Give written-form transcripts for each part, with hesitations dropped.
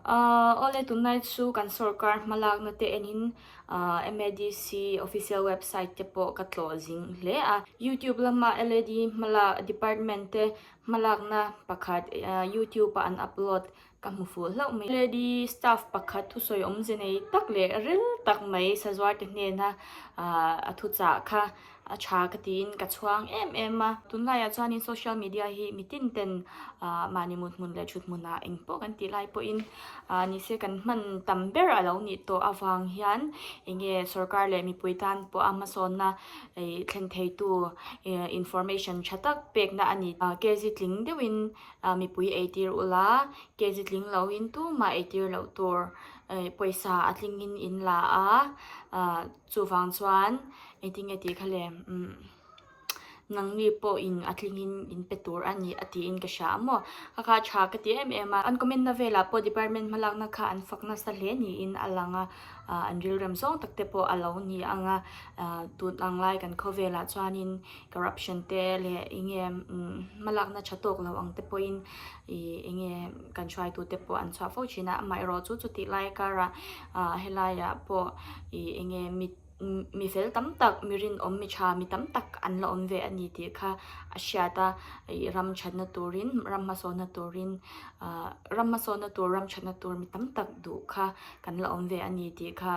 Awle tunlai chu kan sorkar hmalakna te enin MADC official website te pawh ka tlawh zing hle a. Youtube lama LAD hmalak department te hmalakna pakhat youtube a an upload ka hmu fuh hlauh mai. LAD staff pakhat thusawi awmze nei tak leh ril tak mai sazuar te hnena a thuchah kha A tha ka tiin ka chhuang em em a. Tunlaiah chuanin social media hi mitin ten mahni mut hmun leh thut hmunah eng pawh kan tih lai pawhin nise kan hman tam ber a lo nih tawh avang hian eng nge sorkar leh mipui tan pawh a hmasawnna thlen theitu information tha tak pekna a ni. Kg tling deuhin mipui eitir ula, kg tling loin tumah eitir loh tur pawisa a tlingin in la a. Chuvang chuan engtin nge tih kha le umm nangni pawhin a tlingin in pe tur a ni a tiin ka hria a maw ka kha tha ka ti em em a an comment na velah pawh department hmalakna kha an fak nasa hle niin a lang a ah an rilrem zawng tak te pawh a lo ni ang a ah tun ang lai kan khawvelah chuanin corruption te leh eng nge umm hmalakna tha tawk lo ang te pawhin ih eng nge kan hruaitu te pawh an chhuah fo thin a amaherawh chu chutih lai karah ah helaiah pawh ih eng nge mi mi fel tam tak mi rinawm mi tha mi tam tak an la awm ve a ni tih kha a hriat a ih ram thatna turin ram hmasawnna turin ah ram hmasawnna tur ram thatna tur mi tam tak duh kha kan la awm ve a ni tih kha.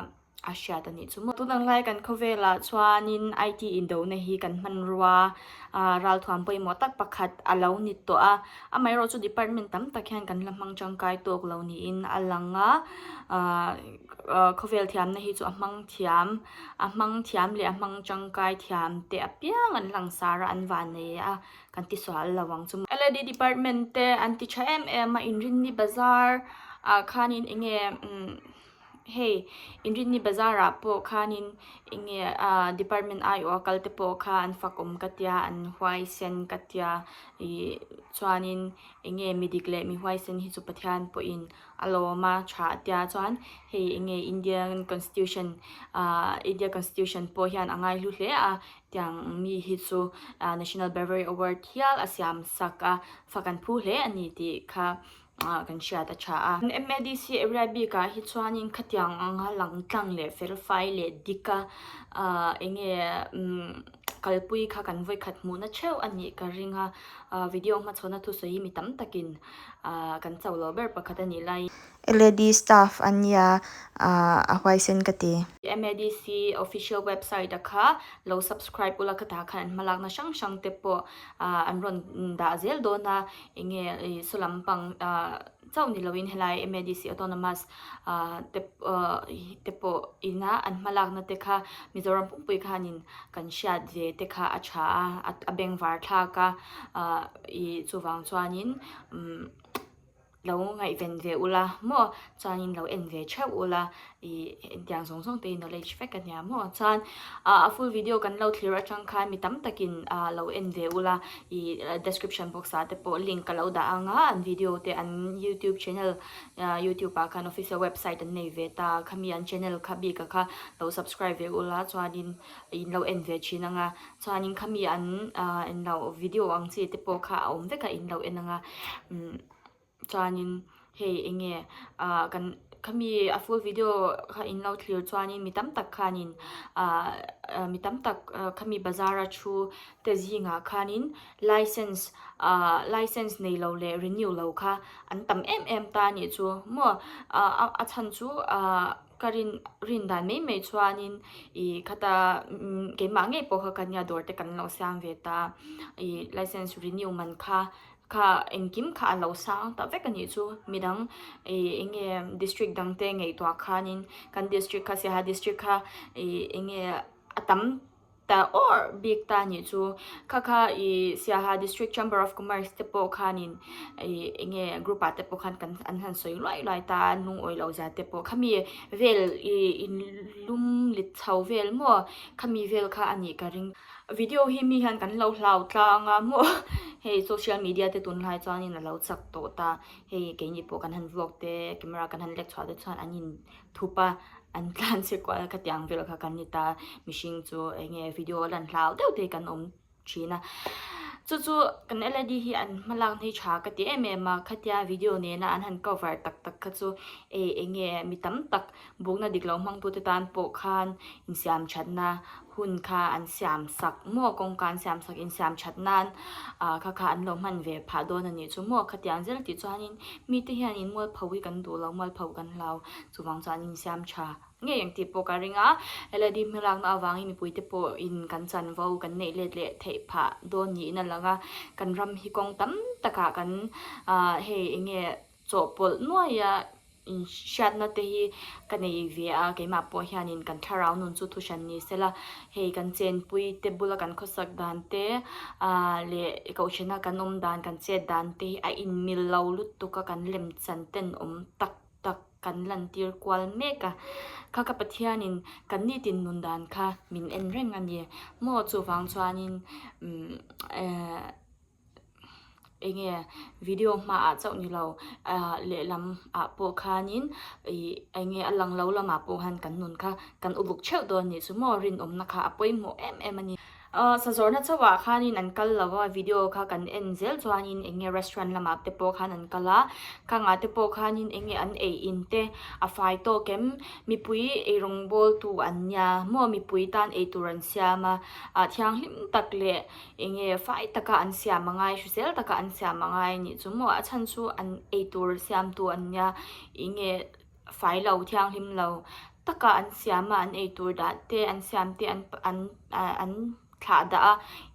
a hriat a nih chu maw. Tun ang lai kan khawvelah chuanin IT indona hi kan hmanrua ah ralthuam pawimawh tak pakhat a lo ni tawh a, amaherawh chu department tam tak hian kan la hmang tangkai tawk lo niin a lang a, ah khawvel thiamna hi chu a hmang thiam a hmang thiam leh a hmang tangkai thiam te apiang an langsar a an vannei a kan ti sual lo ang chu maw. LAD department te an ti tha em em a inrinni bazar ah khanin eng nge umm. Hei Inrinni bazar ah pawh khanin eng nge ah department aiawh a kal te pawh kha an fak awm ka tia an huaisen ka tia ih chuanin eng nge mi dik leh mi huaisen hi chu Pathian pawhin a lawm a tha a tia chuan hei eng nge Indian constitution ah India constitution pawh hian a ngaihlu hle a tiang mi hi chu ah national bravery award hial a siam sak a fak an phu hle a ni tih kha. ah kan hriat a tha a. MADC area bikah hi chuanin khatiang anga lang tlang leh fel fai leh dik a ah eng nge umm kalpui kha kan vawikhat hmuhna theuh a nih ka ring a, ah video hmachhawn a thusawi hi mi tam takin ah kan cho lo ber pakhat a nih laiin. LAD staff an nia ah a huaisen ka ti. MADC official website a kha lo subscribe ula khatah khan an hmalakna hrang hrang te pawh ah an rawn dah zel dawn a. Eng nge ih saw lampang ah chauh ni loin helai MADC autonomous ah te ah te pawh ina an hmalakna te kha Mizoram pumpui khanin kan hriat ve te kha a tha a a bengvar thlak a ah ih chuvang chuanin umm lo ngaihven ve ula maw chuanin lo en ve theuh ula ih engtiang zawng zawng te hi knowledge vek a nia maw chuan ah a full video kan lo thlir atang khan mi tam takin ah lo en ve ula ih description box ah te pawh link ka lo dah ang a an video te an youtube channel ah youtube ah khan official website an nei ve ta khami an channel kha bik a kha lo subscribe ve ula chuanin in lo en ve thin ang a chuanin khami an ah englo video ang chi te pawh kha a awm vek a in lo en ang a umm. Chuanin hei eng nge ah kan khami a full video kha in lo thlir chuanin mi tam tak khanin ah mi tam tak khami bazar a thu te zingah khanin license ah license nei lo leh renew lo kha an tam em em ta a nih chu maw ah a chhan chu ah ka rin rin dan mai mai chuanin ih khata keimah ngei pawh kha ka nia dawr te kan lo siam ve ta ih license renew man kha Kha engkim kha a lo sang ta vek a nih chu. Midang ih eng nge district dang te ngaihtuah khanin kan district kha Siaha district kha ih eng nge a tam ta awr bik ta a nih chu. Kha kha ih Siaha district chamber of commerce te pawh khanin ih eng nge group ah te pawh khan kan an han sawi luai luai ta a lungawi loh zia te pawh khami vel ih in lum lit chho vel maw khami vel kha a nih ka ring. Video hi mi hian kan lo hlau tlang a maw hei social media te tunlai chuanin a lo chak tawh ta hei keini pawh kan han vlog te camera kan han lek chhuah te chuan an in thup a an tlan che kual a khatiang vel kha kan ni ta mihring chu eng nge video a lan hlau deuh te hi kan awm thin a. Chu chu kan LAD hi an hmalakna hi tha ka ti em em a, khatia video nena an han cover tak tak kha chu ei enge mi tam tak bukna dik lo hmangtute tan pawh khan insiam thatna hun kha an siam sak maw kawngka an siam sak insiam that nan ah kha kha an lo hman ve phah dawn a nih chu maw khatiang zel tih chuanin mite hianin mualpho hi kan duh lo mualpho kan hlau chuvang chuan insiam tha ngei ang tih pawh ka ring a, LAD hmalakna avangin mipuite pawhin kan chanvo kan neih let leh theih phah dawn niin a lang a, kan ram hi kawng tam takah kan ah hei eng nge chawhpawlh nuaia inhriatna te hi ka nei ve a, keimah pawh hianin kan thlarau nun chu thuhran ni sela, hei kan chenpui te bula kan khawsak dan te ah leh kohhrana kan awm dan kan chet dan te hi a inmil lo lutuk a kan lemchan ten awm tak tak kan lantir kual mek a, kha ka Pathianin kan nitin nun dan kha min en reng a ni maw chuvang chuanin umm eh eng nge video hmaah chauh ni lo ah lehlam ah pawh khanin ih eng nge a lang lo lamah pawh khan kan nun kha kan uluk theuh dawn a nih chu maw rinawmna kha a pawimawh em em a ni. Ahh sa zawrhna chauhah khanin an kal lo a, video kha kan en zel chuanin eng nge restaurant lamah te pawh khan an kal a, khangah te pawh khanin eng nge an ei in te a fai tawk em, mipui eirawng bawl tu an nia maw mipui tan ei tur an siam a, ah thianghlim tak leh eng nge fai taka an siam a ngai hrisel taka an siam a ngai anih chu maw a chhan chu an ei tur siam tu an nia eng nge fai lo thianghlim lo taka an siam a an eitur dah te an siam te an an an thlah dah a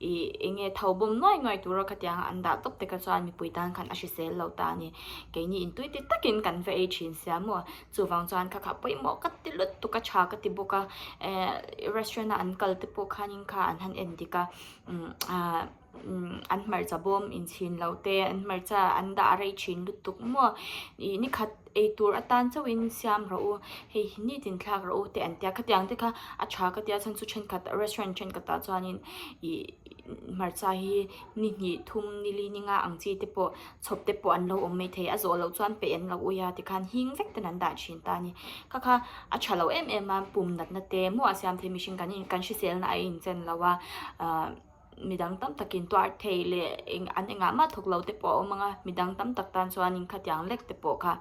ih eng nge tho bawm nuai nuai tura khatiang an dah tawp te kha chuan mipui tan khan a hrisel lo ta a ni keini intui ti takin kan va ei thin sia maw chuvang chuan kha kha pawimawh ka ti lutuk a tha ka ti bawk a eh restaurant a an kal te pawh khanin kha an han en dik a umm ah. An hmarcha bawm inchhin lo te an hmarcha an dah rei thin lutuk maw ih nikhat eitur atan chauhin siam rawh u hei hi nitin thlak rawh u te an tia khatiang te kha a tha ka tia chhan chu thenkhat restaurant thenkhat ah chuanin ih hmarcha hi ni hnih thum ni li ni nga ang chi te pawh chhawp te pawh an lo awm mai thei a zawh loh chuan peih an lo ui a tikhan hing vek ten an dah thin ta a ni kha kha a tha lo em em a pum natna te maw a siam thei mihring kan in kan hriselna a inchen lo a ah. Midang tam takin tuar thei leh eng an engah mah thawk lo te pawh a awm ang a, midang tam tak tan chuanin khatiang lek te pawh kha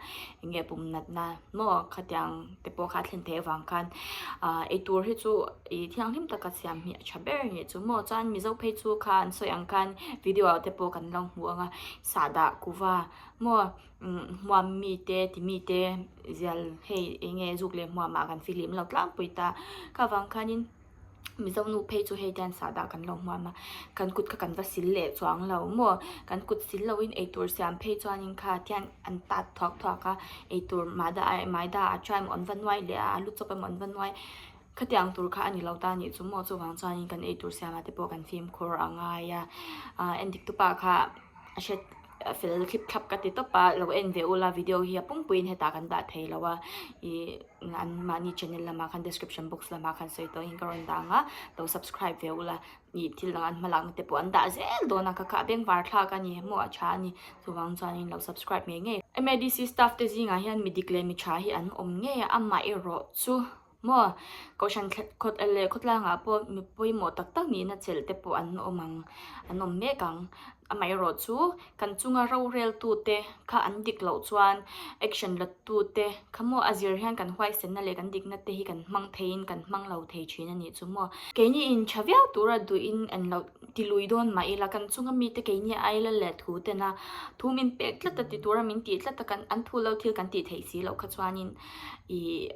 eng nge pum natna maw khatiang te pawh kha a thlen theih avang khan ah eitur hi chu ih thianghlim taka siam hi a tha ber a nih chu maw chuan mizo phei chu kha an sawi ang khan video ah te pawh kan lo hmu ang a sahdah kuva maw hmuam mi te ti mi te zial hei eng nge zuk leh hmuam ah kan fihlim lo tlangpui ta kha vang khanin. Mizo nu phei chu hei hian sahdah kan lo hmuam a, kan kut kha kan va sil leh chuang lo maw? Kan kut sil loin eitur siam phei chuanin kha tihian an tat thuak thuak a, eitur mahda ah maida ah try emaw an va nuai leh a, alu chawp emaw an va nuai khatiang tur kha a ni lo ta a nih chu maw? Chuvang chuanin kan eitur siamah te pawh kan fimkhur a ngai a, ah endik tu pa kha a hre fel thlip thlap ka ti tawp a, lo en ve ula video hi a pumpuiin hetah kan dah thei lo a, ih an mahni channel lamah khan description box lamah khan sawi tawhin ka rawn dah ang a, lo subscribe ve ula ih thil dang an hmalakna te pawh an dah zel dawn a, ka kha bengvar thlak a ni maw a tha a ni chuvang chuanin lo subscribe ngei ngei. MADC staff te zingah hian mi dik leh mi tha hi an awm ngei a, amaherawh chu. Maw? Kohhran khawt leh khawtlangah pawh mi pawimawh tak tak nihna chelh te pawh an awm ang, an awm mek ang. Amaherawh chu kan chunga roreltute kha an dik loh chuan action la tute kha maw a zir hian kan huaisenna leh kan dikna te hi kan hmang theiin kan hmang lo thei thin a nih chu maw. Keini in tha viau tura duhin an lo ti lui dawn mah ila kan chunga mite keini ai la leh thu tena thu min pek tlat a ti tura min tih tlat a kan an thu lo thil kan tih theih si loh kha chuanin ih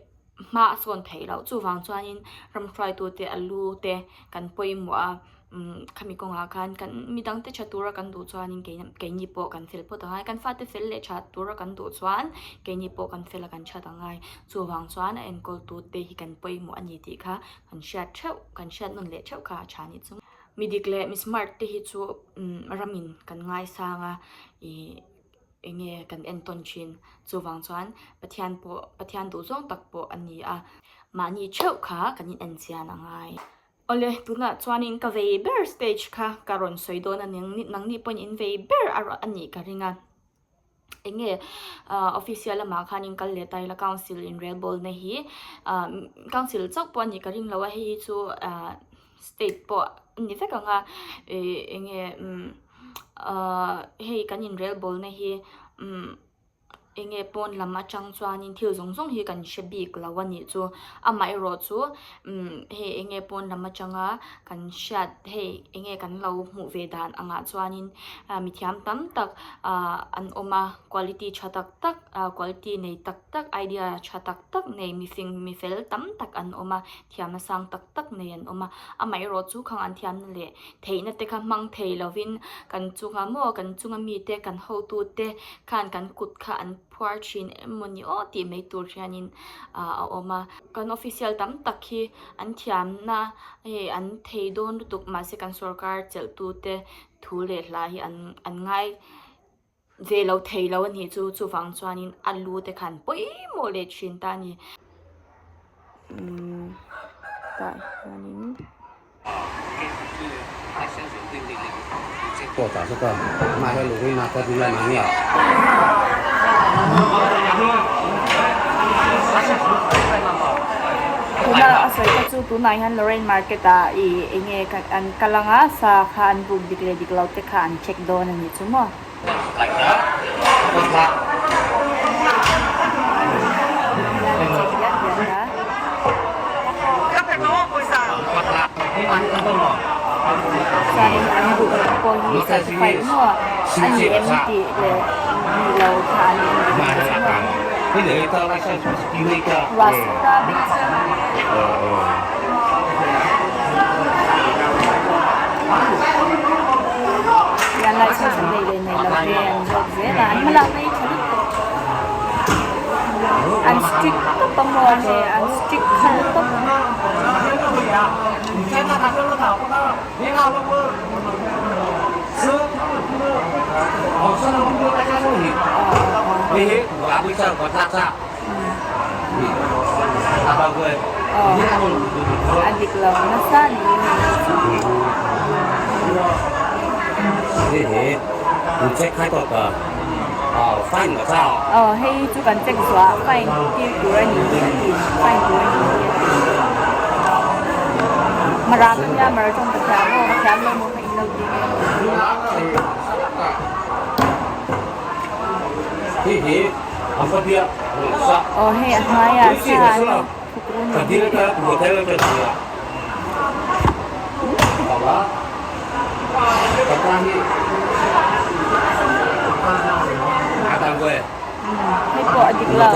hma a sawn theih loh. Chuvang chuanin ram hruaitute a lu te kan pawimawh a, umm khami kawngah khan kan midangte tha tura kan duh chuanin keini pawh kan fel phawt angai. Kan fate fel leh tha tura kan duh chuan keini pawh kan fel a kan that angai. Chuvang chuan a enkawltute hi kan pawimawh a ni tih kha kan hriat theuh, kan hriat nawn leh theuh kha a tha anih chu. Mi dik leh mi smart te hi chu ramin kan ngaisang a, ih. Eng nge kan entawn thin? Chuvang chuan Pathian pawh Pathian duh zawng tak pawh a ni a, mahni theuh kha kan in enchian a ngai. Awle, tunah chuanin ka vei ber stage kha ka rawn sawi dawn a ning, nangni pawhin in vei ber a a nih ka ring a. Eng nge official lamah khanin kal leh ta ila council inrelbawlna hi council chauh pawh a nih ka ring lo a, hei hi chu state pawh a ni vek ang a, eng nge. Ahh hei kan inrelbawlna hi umm eng nge pawn lam atang chuanin thil zawng zawng hi kan hre bik lo a nih chu. Amaherawhchu umm hei eng nge pawn lam atanga kan hriat hei eng nge kan lo hmuh ve dan angah chuanin ah mithiam tam tak ah an awm a quality tha tak tak ah quality nei tak tak idea tha tak tak nei mifing mifel tam tak an awm a thiamna sang tak tak nei an awm a amaherawhchu khang an thiamna leh theihna te kha hmang thei lovin kan chunga maw kan chunga mite kan hotute khan kan kut kha an phuar thin emaw ni aw tih mai tur hianin ah a awm a kan official tam tak hi an thiamna hei an thei dawn lutuk mahse kan sorkar chelh tute thu leh hla hi an an ngai ve lo thei lo a nih chu chuvang chuanin a lu te khan pawimawh leh thin ta a ni. Umm tah hianin. Tuna a sawi kha chu tunah hian Lorraine Market ah ih eng nge an kal anga sa kha an buk dik leh dik lo te kha an check dawn a nih chu maw. Chuanin an duh loh pawh hi certified maw a ni em tih leh ni lo kha an en dik ang chu maw. Ruahsura bengchheng. Hian license an nei leh nei lo te an zawt zel a, an hmalakna hi tha lutuk. An strict tawp a maw hei an strict khan tawp. Aw a dik lo nasa a ni Aw hei chu kan check zuah fine tir tur a ni hi a ti fine tur a ni hi a ti Mara ka nia Mara tawng ka thiam aw ka thiam lo maw kha in lo ti nge. Aw hei a hmaiah sa an lo thuk run a ni. Hei pawh a dik lo.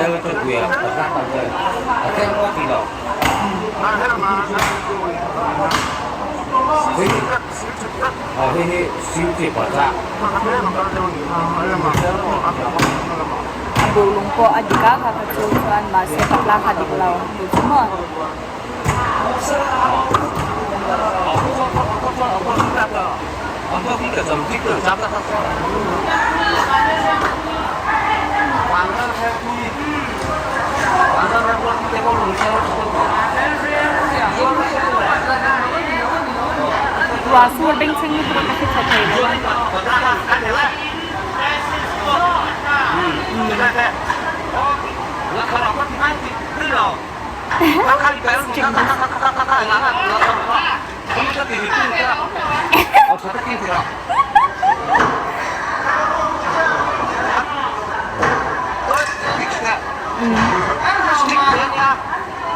A burlung pawh a dik a kha kha chu chuan mahse patla kha dik lo ni chu maw. Ruah sur bengchheng lutuk a ka hre tha thei lo a.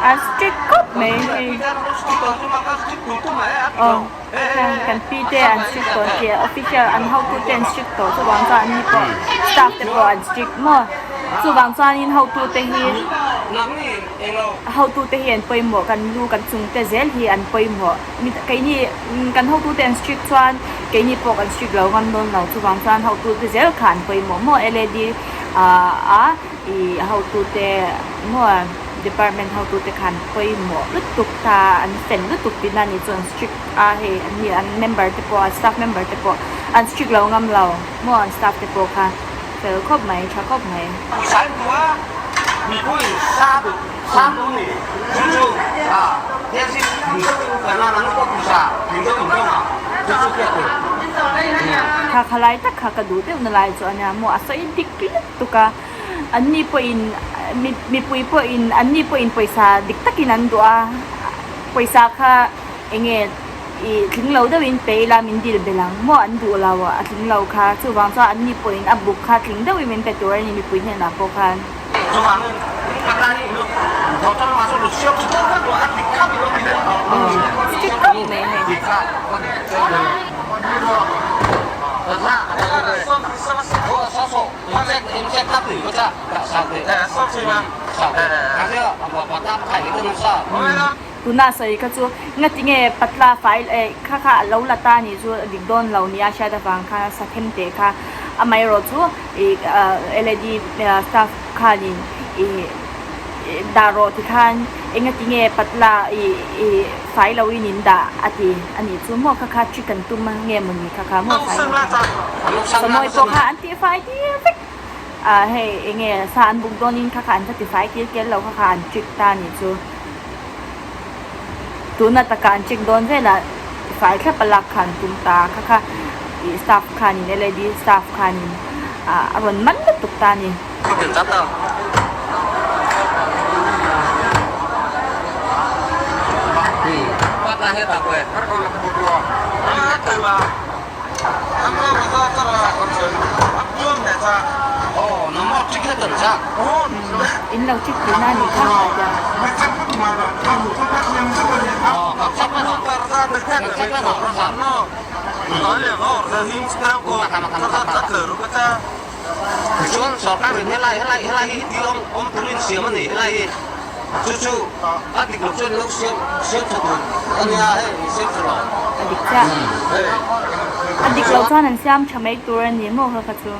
An strict khawp mai hei aw heng kan pi te an strict tawh tih official an hotu te an strict tawh chuvang chuan an ni pawh staff te pawh an strict maw chuvang chuanin hotu te hi hotute hi an pawimawh kan lu kan chung te zel hi an pawimawh mi keini kan hotute an strict chuan keini pawh kan strict lo ngam dawn lo chuvang chuan hotute zel kha an pawimawh maw L A D ah a ih hotute maw department hotute kha an pawimawh lutuk ta an fel lutuk tihna a nih chuan strict a hei an ni an member te pawh an staff member te pawh an strict lo ngam lo maw an staff te pawh kha. Fel khawp mai, tha khawp mai. Kha kha lai tak kha ka duh deuh na lai chu a nia maw a sawi dik lutuk a, an ni pawhin mipui pawhin an ni pawhin pawisa dik takin an duh a, pawisa kha eng nge. I tling lo deuhin pe ila min dil belh ang maw an duh lo a tling lo kha chuvang chuan an ni pawhin a buk kha tling deuhin min pe tur a ni mipui hnenah pawh khan. Strict khawp mai hei. Tuna sawi kha chu ngati nge patla fai eh kha kha a lo la ta nih chu a dik dawn lo nia hriat avang khan a sa them teh kha amaherawh chu ih led staff khanin ih dah rawh ti khan engati nge patla ih ih fai loin in dah a ti a nih chu maw kha kha trick an tum a nge mawni kha kha maw fai lo sawmawi pawh kha an tihfai tir vek ah hei enge sa an buk dawnin kha kha an va tifai kil kel lo kha kha an trick ta a nih chu. Tuna taka an check dawn velah fai thlap a lak khan tum ta kha kha ih staff khanin lad staff khanin ah a rawn man lutuk ta a ni. In lo chik tihna a nih kha a ti a. A dik chiah. A dik loh chuan an siam tha mai tur a ni maw kha kha chu.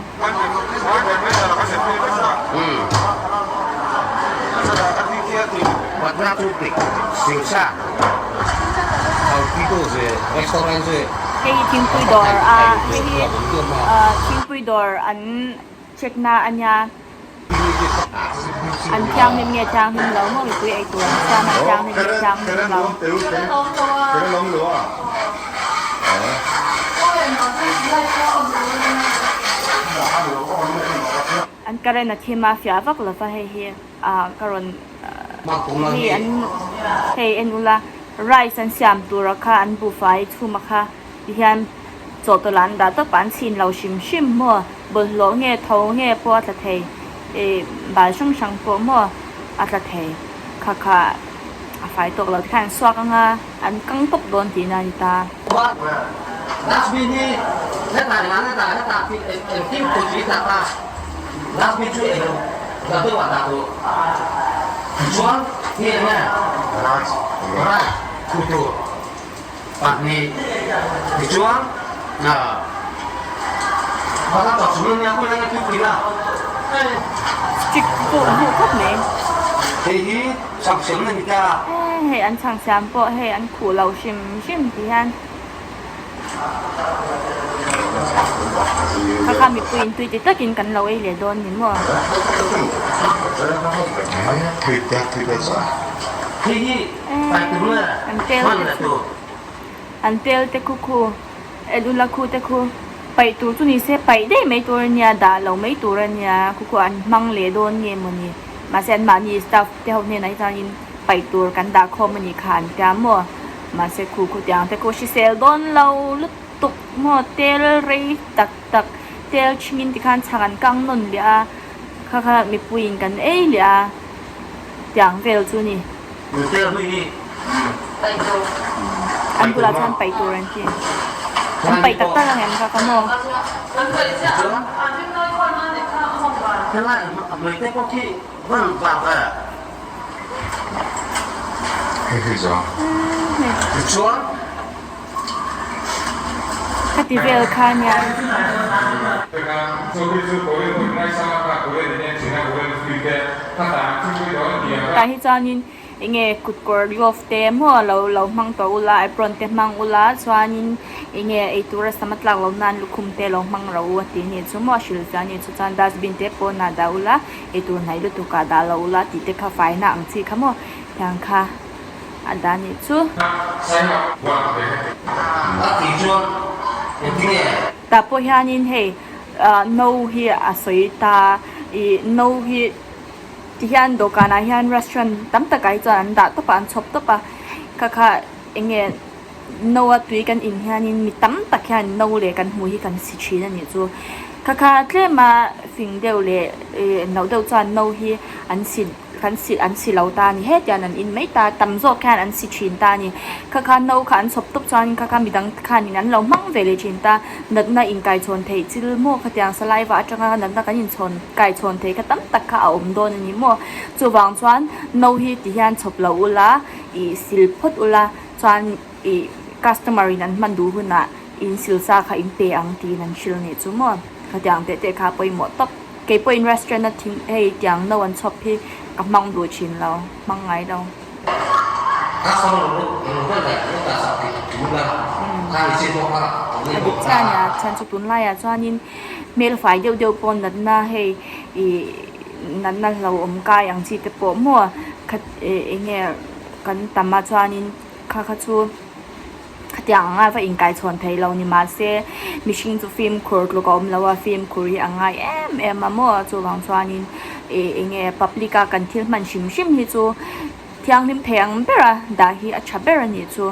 Hei hi thingpui dawr a hei hi thingpui dawr an check na a nia. An thianghlim nge thianghlim lo maw mipui ei tur an siam a thianghlim nge thianghlim lo. An current a thim a fiah vak lova hei hi ah ka rawn hei an hei en ula rice an siam tura kha an buhfai chhum a kha tihian chawhtawlh ah an dah tawp a an chhin lo hrim hrim maw bawlhhlawh nge tho nge pawh a tla thei ih bal hrang hrang pawh maw a tla thei kha kha a fai tawk lo tikhan an suak ang a an kang tawp dawn tihna a ni ta. Pahnih tichuan Stick pawh a hmuh khawp mai. Hei an chhang siam pawh hei an khuh lo hrim hrim ti hian kha kha mipui in tui ti takin kan lo ei leh dawn ni maw. An tel te chu an tel te khu khu elula khu te khu paih tur chu ni se paih daih mai tur a nia dah lo mai tur a nia khu khu an hmang leh dawn nge mawni mahse an mahni staff te ho hnenah hi chuanin paih tur kan dah khawm a nih kha an tia maw mahse khu khu tiang te khu hrisel dawn lo lutuk maw tel rei tak tak tel chhingin tikhan chhang an kang nawn leh a kha kha mipuiin kan ei leh a. Tiang vel chu ni. An bulah chuan paih tur an ti. An paih tak tak ang em kha ka maw? Khati vel kha nia. Tah hi chuanin enge kutkawr glove te maw lo lo hmang tawh ula apron te hmang ula chuanin enge eitur a sam a tlak loh nan lukhum te lo hmang ro u a tih anih chu maw a hrilh zia anih chu chuan dustbin te pawnah dah ula eitur hnaih lutuk ah dah lo ula tih te kha faina ang chi kha maw tiang kha. A dah nih chu. Tah pawh hianin hei no hi a sawi ta ih no hi ti hian dawhkanah hian restaurant tam takah hi chuan an dah tawp a an chhawp tawp a kha kha eng nge No a tui kan in hianin mi tam tak hian no leh kan hmuh hi kan si thin a nih chu. Kha kha tlema fing deuh leh ih no deuh chuan no hi an si kan si an si lo ta a ni hetiang an in mai ta tam zawk hian an si thin ta a ni. Kha kha no kha an chhawp tawp chuan kha kha midang khanin an lo hmang ve leh thin ta natna inkaichhawn theih chil maw khatiang saliva atanga natna kan inchhawn kaichhawn theih kha tam tak kha a awm dawn a ni maw. Chuvang chuan no hi ti hian chhawp lo ula ih sil phawt ula. Chuan ih customer in an hman duh hunah in sil sa kha in pe ang tiin an hrilh nih chu maw. Khatiang teh teh kha a pawimawh tawp. Kei pawhin restaurant a thing hei tiang no an chhawp hi ka hmang duh thin lo, hmang ngai lo. A dik chiah a nia, chhan chu tunlaiah chuanin hmel fai deuh deuh pawh natna hei ih natna hlauhawm kai ang chi te pawh maw khat ih eng nge. Kan tam a chuanin kha kha chu khatiang anga va inkaichhawn thei lo ni mahse mihring chu fimkhur tluk a awm lo a fimkhur hi a ngai em em a maw chuvang chuanin ih eng nge public a kan thil hman hrim hrim hi chu thianghlim thei ang ber a dah hi a tha ber a nih chu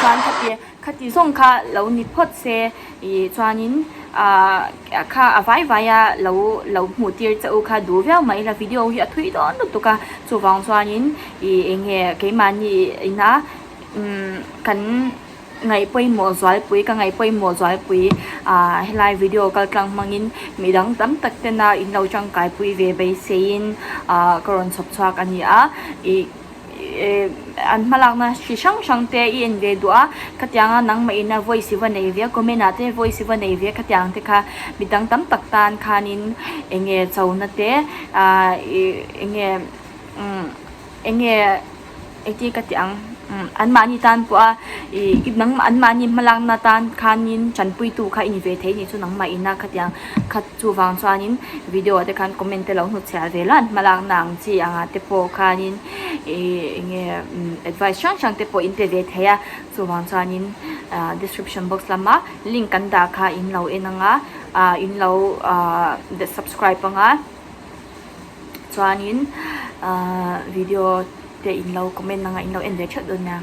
chuan khati Khati zawng kha lo ni phawt se ih chuanin ahh kha a vai vai a lo lo hmuh tir che u kha duh viau mai ila video hi a thui dawn lutuk a chuvang chuanin ih eng nge keimahni ina umm kan ngaih pawimawh zualpui ka ngaih pawimawh zualpui ahh helai video kal tlang hmangin midang tam tak tena in lo tangkai pui ve beiseiin ahh ka rawn chhawp chhuak a ni a ih. An hmalakna hri hrang hrang te i en ve duh a, khatianga nangmah ina voice i va nei ve a, comment ah te voice i va nei ve a, khatiang te kha midang tam tak tan khanin eng nge chona te ah ih eng nge umm eng nge engtin ka tih ang umm anmahni tan pawh a ih nangmah anmahni hmalakna tan khanin tanpuitu kha i ni ve thei a nih chu nangmah ina khatiang kha chuvang chuanin video ah te khan comment te lo hnutchhiah ve la an hmalakna ang chi angah te pawh khanin ih eng nge advice hrang hrang te pawh in pe ve thei a chuvang chuanin ah description box lama link kan dah kha in lo en anga ah in lo ah subscribe anga chuanin ah video te in lo comment anga in lo en ve theuh dawn nia.